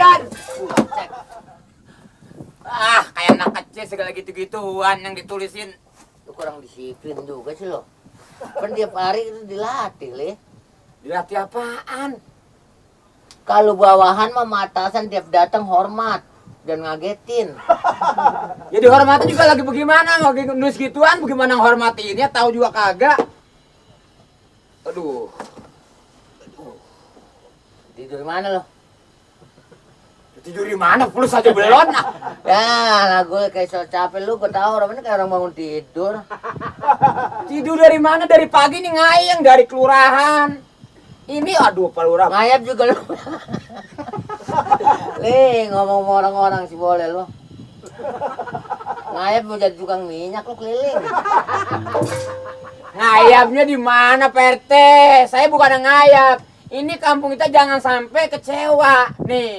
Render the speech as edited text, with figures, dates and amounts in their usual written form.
Dan. Ah, kayak anak kecil segala gitu-gituan yang ditulisin. Lu kurang disiplin juga sih lo. Kan tiap hari itu dilatih, Le. Dilatih apaan? Kalau bawahan mah atasan tiap datang hormat dan ngagetin. Ya dihormati juga lagi bagaimana? Lagi nulis gituan bagaimana menghormatiinnya? Tahu juga kagak. Aduh. Tidur mana lo? Tidur di mana? Plus aja belon. Ya, lah gue kayak so capek lu, gue tahu orangnya kayak orang bangun tidur. Tidur dari mana? Dari pagi nih ngayang dari kelurahan. Ini aduh Pak Lurah. Ngayap juga lu. Le, ngomong sama orang-orang sih boleh lo. Ngayap mau jadi tukang minyak lu keliling. Ngayapnya di mana Pak RT? Saya bukan ngayap. Ini kampung kita jangan sampai kecewa nih.